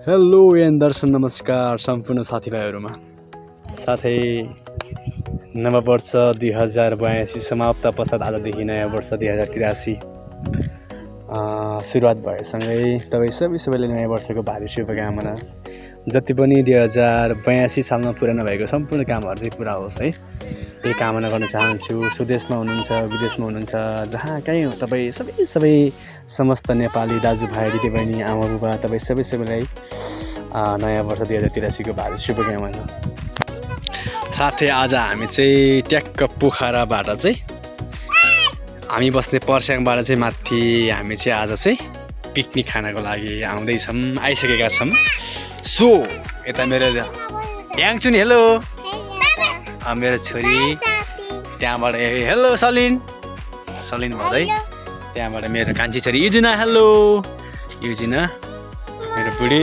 Hello and दर्शन नमस्कार सम्पूर्ण साथीभाइहरुमा। साथै नववर्ष 2082 समाप्त पश्चात आजदेखि नयाँ वर्ष 2083 सुरुवात भएसँगै तपाईँ सबैले नयाँ वर्षको भावी शुभकामना। जति पनि 2082 सालमा पुरा नभएको सम्पूर्ण कामहरू चाहिँ पुरा होस् है, यही कामना गर्न चाहन्छु। स्वदेशमा हुनुहुन्छ, विदेशमा हुनुहुन्छ, जहाँ कहीँ तपाईँ सबै समस्त नेपाली दाजुभाइ दिदीबहिनी आमा बुबा तपाईँ सबैलाई नयाँ वर्ष 2083 को भावी शुभकामना। साथै आज हामी चाहिँ ट्याक्क पोखराबाट चाहिँ हामी बस्ने पर्स्याङबाट चाहिँ माथि हामी चाहिँ आज चाहिँ पिकनिक खानको लागि आइसकेका छौँ। सो यता मेरो याङचुन हेलो, मेरो छोरी त्यहाँबाट हेलो सलिन भन्दै, त्यहाँबाट मेरो कान्छी छोरी युजिना हेलो, युजिना मेरो बुढी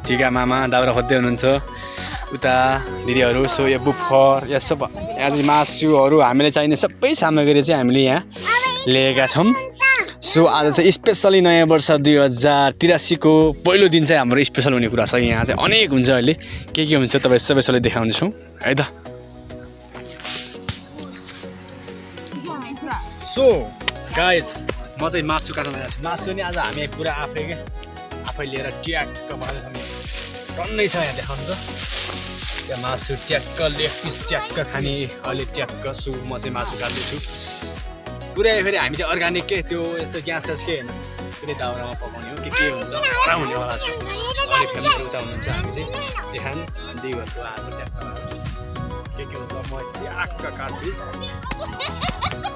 टिका मामा दाउरा खोज्दै हुनुहुन्छ उता दिदीहरू। सो यो बुफर यो सब यहाँ चाहिँ मासुहरू हामीले चाहिने सबै सामग्री चाहिँ हामीले यहाँ लिएका छौँ। सो आज चाहिँ स्पेसली नयाँ वर्ष 2083 को पहिलो दिन चाहिँ हाम्रो स्पेसल हुने कुरा छ। यहाँ चाहिँ अनेक हुन्छ, अहिले के हुन्छ तपाईँ सबैलाई देखाउनेछौँ है त। सो गाइज म चाहिँ मासु काट्न लागेको छु। मासु नि आज हामी पुरा आफै लिएर ट्याक्क टन्नै छ यहाँ देखाउनु त। त्यहाँ मासु ट्याक्क लेग पिस ट्याक्क खाने अहिले ट्याक्क। सो म चाहिँ मासु काट्दैछु पुरै। फेरि हामी चाहिँ अर्ग्यानिक के त्यो यस्तो ग्यास के होइन, फेरि दाउरामा पकाउने हो के हुन्छ पुरा हुनेवाला छ। अलिक फ्यामिलीहरू उता हुनुहुन्छ, हामी चाहिँ देखान दुई घरको हाम्रो ट्याक्क के हुन्छ म ट्याक्क काट्छु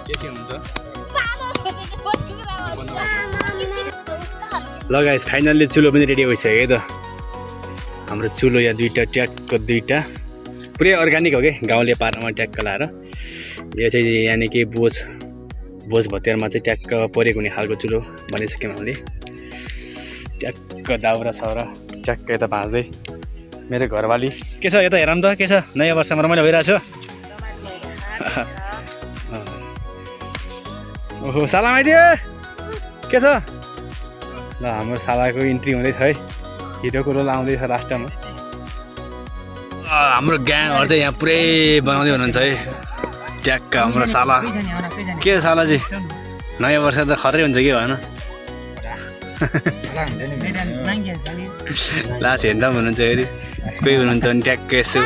के हुन्छ। ल गाइस फाइनल्ली चुलो पनि रेडी भइसक्यो है त। हाम्रो चुलो यहाँ दुईटा पुरै अर्ग्यानिक हो कि, गाउँले पारामा ट्याक्क लाएर। यो चाहिँ यानि कि भोज भतेरमा चाहिँ ट्याक्क परेको हुने खालको चुलो बनिसक्यौँ हामीले। ट्याक्क दाउरा साउरा ट्याक्क यता भाँच्दै मेरो घरवाली के छ यता हेर त के छ नयाँ वर्षमा रमाइलो भइरहेछ। ओहो साला आइदियो के छ। ल हाम्रो सालाको इन्ट्री हुँदैछ है, हिरोको रोल आउँदैछ लास्टमा। हाम्रो ग्याङहरू चाहिँ यहाँ पुरै बनाउँदै हुनुहुन्छ है ट्याक्क। हाम्रो साला के सालाजी नयाँ वर्ष त खत्रै हुन्छ कि भएन लास्ट हेन्जाम हुनुहुन्छ फेरि कोही हुनुहुन्छ भने ट्याक्क यसो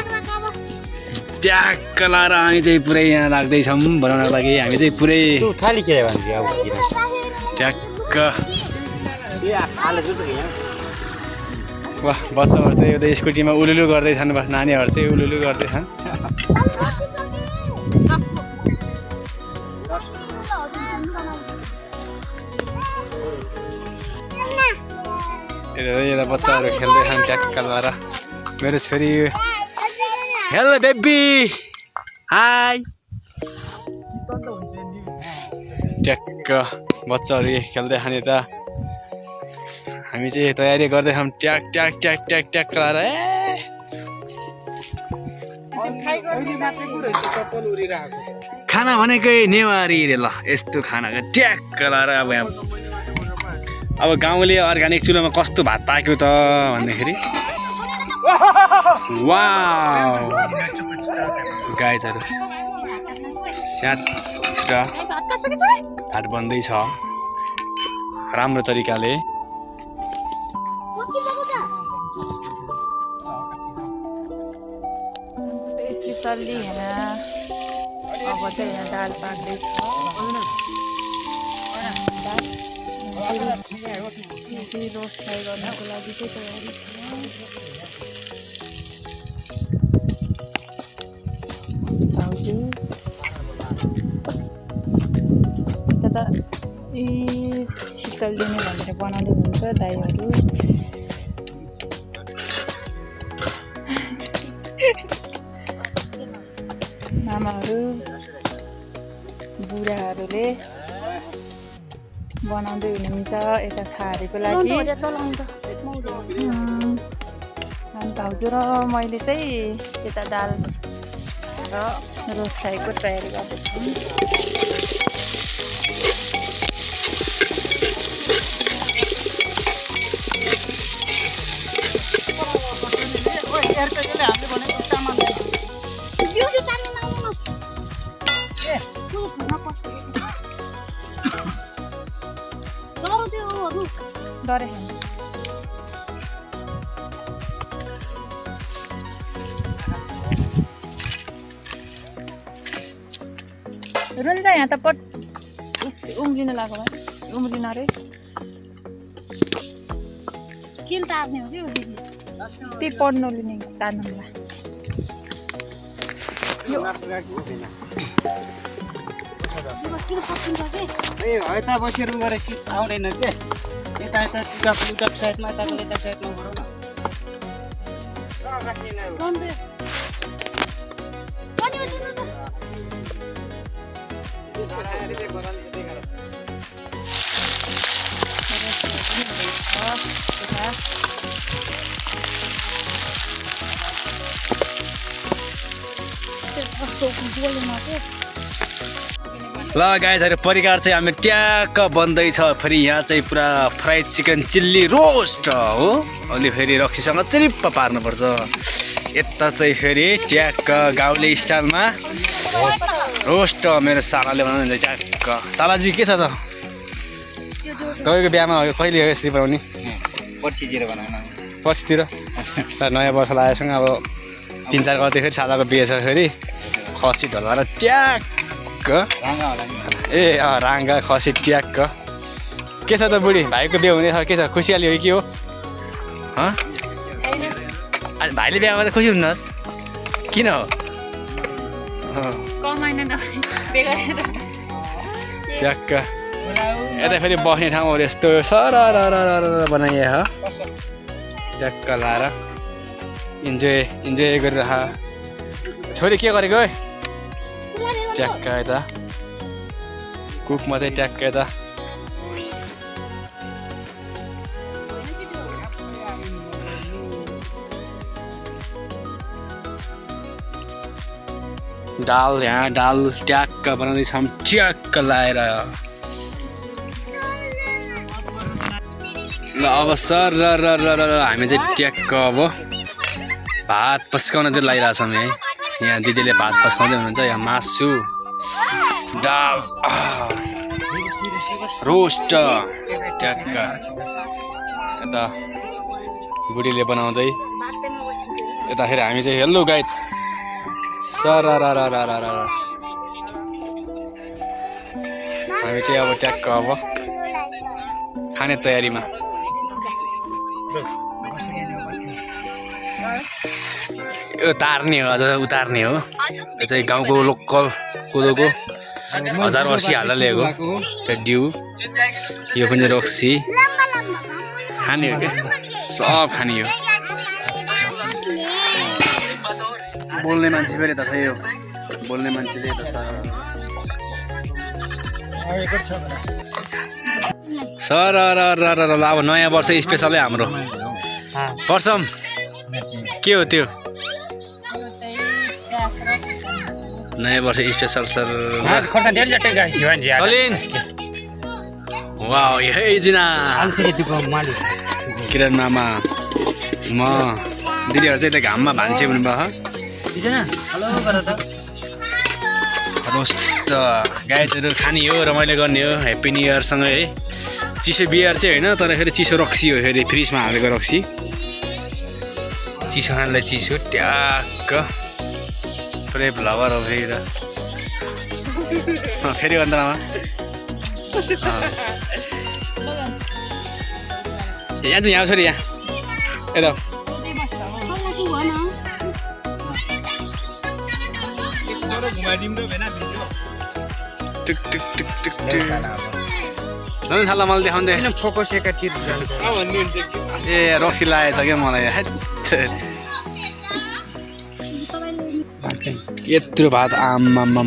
ट्याक्क लाएर हामी चाहिँ पुरै यहाँ लाग्दैछौँ बनाउनको लागि। हामी चाहिँ पुरै ट्याक्क वाह बच्चाहरू चाहिँ एउटा स्कुटीमा उलुलु गर्दैछन्, बस नानीहरू चाहिँ उलुलु गर्दैछन्। यता बच्चाहरू खेल्दैछन् ट्याक्क लाएर। मेरो छोरी हेलो बेबी हाई ट्याक्क बच्चाहरू खेल्दैछन् यता। हामी चाहिँ तयारी गर्दैछौँ ट्याक लाएर। खाना भनेकै नेवारी रे, ल यस्तो खाना ट्याक्क लाएर। अब गाउँले अर्ग्यानिक चुलोमा कस्तो भात पाक्यो त भन्दाखेरि वाउ गाइजहरू स्याट भात बन्दैछ राम्रो तरिकाले। स्पेसल्ली यहाँ अब चाहिँ यहाँ दाल पाक्दैछ। रोस्ट फ्राई गर्नको लागि चाहिँ तयारी छ। भाउजू त्यता शीतल दिने भनेर बनाउँदै हुनुहुन्छ दाइहरू। मामाहरू बुढाहरूले बनाउँदै हुनुहुन्छ यता छारीको लागि। अनि भाउजू र मैले चाहिँ यता दाल र रोस्ट फ्राईको तयारी गर्दैछौँ। डरे रुन्छ यहाँ त पट उम्रिन लाग्यो भाइ उम्रिन अरे किन तार्ने हो कि दिदी ती पढ्नु लिने तार्नुलाई किन पक्किन्छ कि ए यता बसेर गरे सिट आउँदैन के यता यता टुटप साइडमा यताको यता साइडमा गरौँ न गन्धे पनि उठ्नु त ल गाइजहरू परिकार चाहिँ हामी ट्याक्क बन्दैछ फेरि यहाँ चाहिँ पुरा फ्राइड चिकन चिल्ली रोस्ट हो अलि फेरि रक्सीसँग चिरिप्प पार्नुपर्छ यता चाहिँ फेरि ट्याक्क गाउँले स्टाइलमा रोस्ट मेरो सालाले बनाउनु ट्याक्क सालाजी के छ त तपाईँको बिहामा कहिले हो यसरी बनाउने पर्सितिर बनाउन पर्सितिर नयाँ वर्ष लागेसँग अब 3-4 गते फेरि सालाको बिहे छ फेरि खसी ढल्काएर ट्याक्क राङ्गा होला नि ए राङ्गा खसी ट्याक्क के छ त बुढी भाइको बिहे हुँदैछ के छ खुसियाली हो कि हो आज भाइले बिहा गर्दा खुसी हुनुहोस् किन हो कमाइन न ट्याक्क यता फेरि बस्ने ठाउँहरू यस्तो सर बनाइए हो ट्याक्क लाएर इन्जोय गरिरह छोरी के गरेको है ट्याक्क यता कुकमा चाहिँ ट्याक्क यता दाल यहाँ दाल ट्याक्क बनाउँदैछौँ ट्याक्क लाएर ल अब सर र हामी चाहिँ ट्याक्क अब भात पस्काउन चाहिँ लागिरहेछौँ है यहाँ दिदीले भात पस्काउँदै हुनुहुन्छ यहाँ मासु दाल रोस्ट ट्याक्क यता बुढीले बनाउँदै यताखेरि हामी चाहिँ हेलो गाइज सर हामी चाहिँ अब ट्याक्क अब खाने तयारीमा यो तार्ने हो अझ उतार्ने हो यो चाहिँ गाउँको लोकल कोदोको 1080 हालेर ल्याएको त्यो डिउ यो पनि रक्सी खाने हो क्या सब खाने हो बोल्ने मान्छे फेरि त यो बोल्ने मान्छे चाहिँ सर अब नयाँ वर्ष स्पेसलै हाम्रो पर्सम के हो त्यो नयाँ वर्ष स्पेसल सर सलिन वाउ यही जिना किरण मामा म दिदीहरू चाहिँ यता घाममा भान्से हुनुभयो रोस्ट गाइजहरू खाने हो रमाइलो गर्ने हो ह्याप्पी न्यु इयरसँग है चिसो बियर चाहिँ होइन तर फेरि चिसो रक्सी हो फेरि फ्रिजमा हालेको रक्सी चिसो खानालाई चिसो ट्याक्क पुरै भ्लगर हो फेरि त फेरि अन्त यहाँ चाहिँ यहाँ छोरी यहाँ यता झन् साला मलाई देखाउँदै ए रक्सी लागेछ क्या मलाई यत्रो भात आम्मामा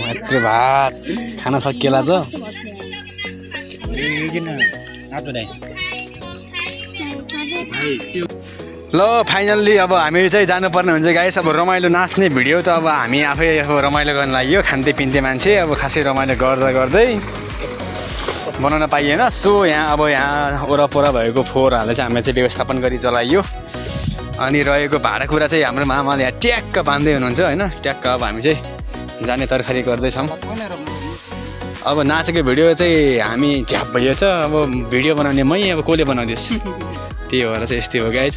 यत्रो भात खान सकिएला त ल फाइनल्ली अब हामी चाहिँ जानुपर्ने हुन्छ गाइस अब रमाइलो नाच्ने भिडियो त अब हामी आफै अब रमाइलो गर्न लाग्यो खान्थे पिन्थे मान्छे अब खासै रमाइलो गर्दै बनाउन पाइएन सो यहाँ अब यहाँ वरपर भएको फोहोरहरूले चाहिँ हामीले चाहिँ व्यवस्थापन गरी चलाइयो अनि रहेको भाडा कुरा चाहिँ हाम्रो मामाले यहाँ ट्याक्क बाँध्दै हुनुहुन्छ होइन ट्याक्क अब हामी चाहिँ जाने तरकारी गर्दैछौँ अब नाचेको भिडियो चाहिँ हामी झ्याप भइएछ अब भिडियो बनाउने मै अब कसले बनाउँदैछ त्यही भएर चाहिँ यस्तै हो गाइज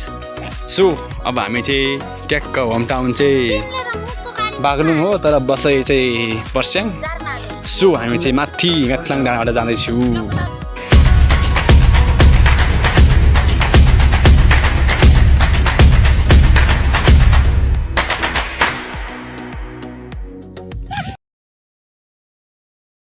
सो अब हामी चाहिँ ट्याक्क होम टाउन चाहिँ बागलुङ हो तर बसाइ चाहिँ पर्स्याङ सो हामी चाहिँ माथि गाठलाङ डाँडाबाट जाँदैछौँ